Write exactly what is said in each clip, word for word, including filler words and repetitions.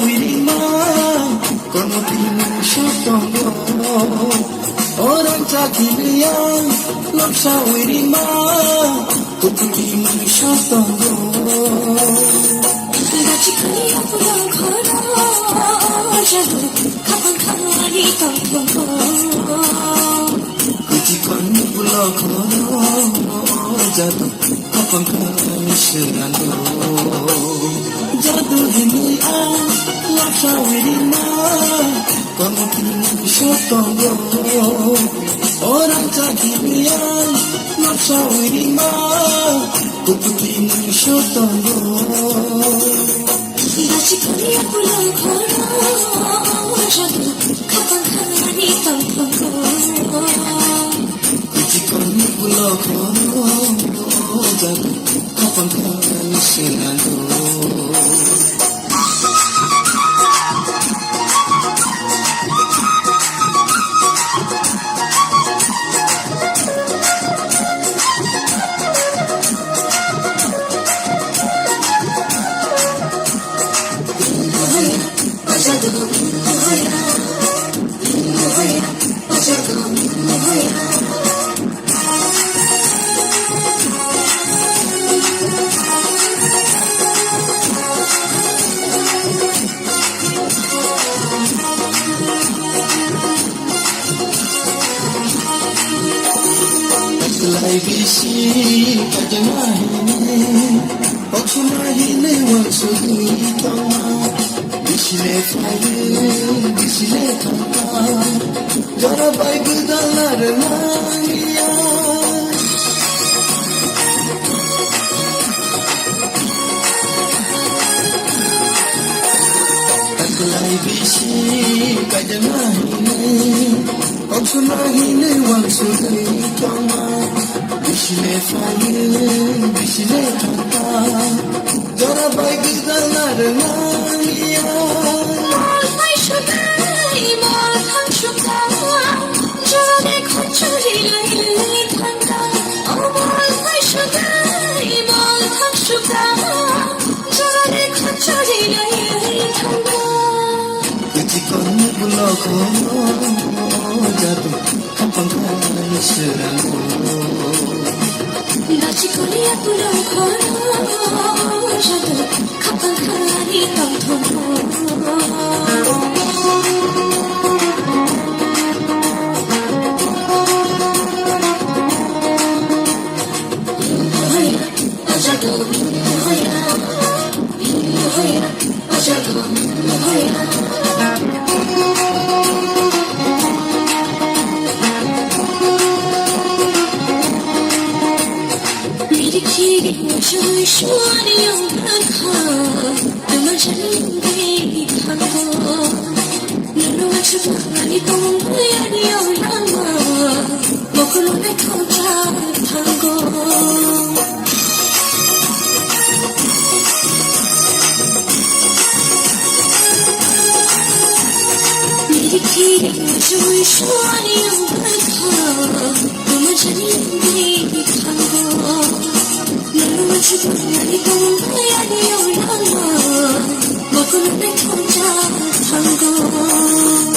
Wirima, kono tini sotongo. Orang cakilian, loksa wirima, kutu tini sotongo. Bachikani aku yang khoro, jadu, kapang kani tong tong. Kuchikon pulo khoro, jadu, kapang kani sirando. Jadu hini ai, laksa wirima, kono tini sotongo. Orang cakilian, laksa wirima, kutu tini sotongo. Bachikani aku yang khoro, jadu, kapang kani tong tong. Kuchikon pulo khoro, jadu, kapang kani sirando. Lai bisi kajana hini, oksuma hini wansudui tama. Bisi le fire, bisi le tama. Jara bai gudala re mania. Taklai bisi kajana hini, oksuna hini wansudui tama. Bisi le fire, bisi le tama. Jora bai gizana rwngmani ang. Mol phai sukai, mol thang sukai, jora de khonchari lai lai thangka. O mol phai sukai, mol thang sukai, jora de khonchari lai lai thangka. Kuchikon pulo khoro jadu, kapang kani sirang. Dachi koria pulo khoro jadu, kapang kani tongthong.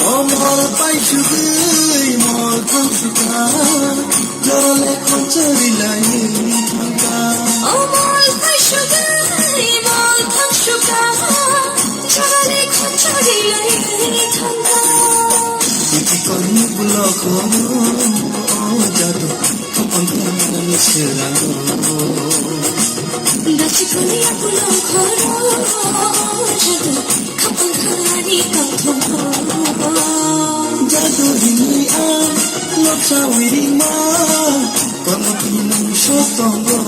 O mol pai sugwi mol thang suka, jora le khonchari lai thangka. O mol pai sugwi mol thang suka, jora le khonchari lai thangka. Kuchikon pulo khoro jadu, kapang kani sirang. Dachi koria pulo khoro jadu, kapang kani tongthong. Jadu hini ang, loksa wirima, kono tini sotongo.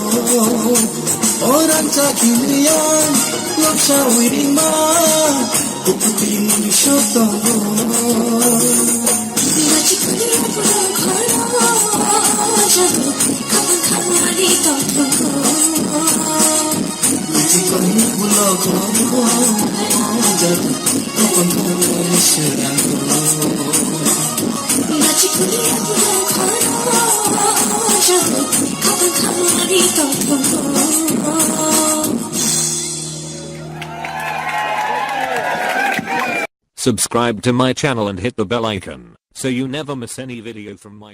Orang cakilian, loksa wirima, kutu tini sotongo. Subscribe to my channel and hit the bell icon so you never miss any video from my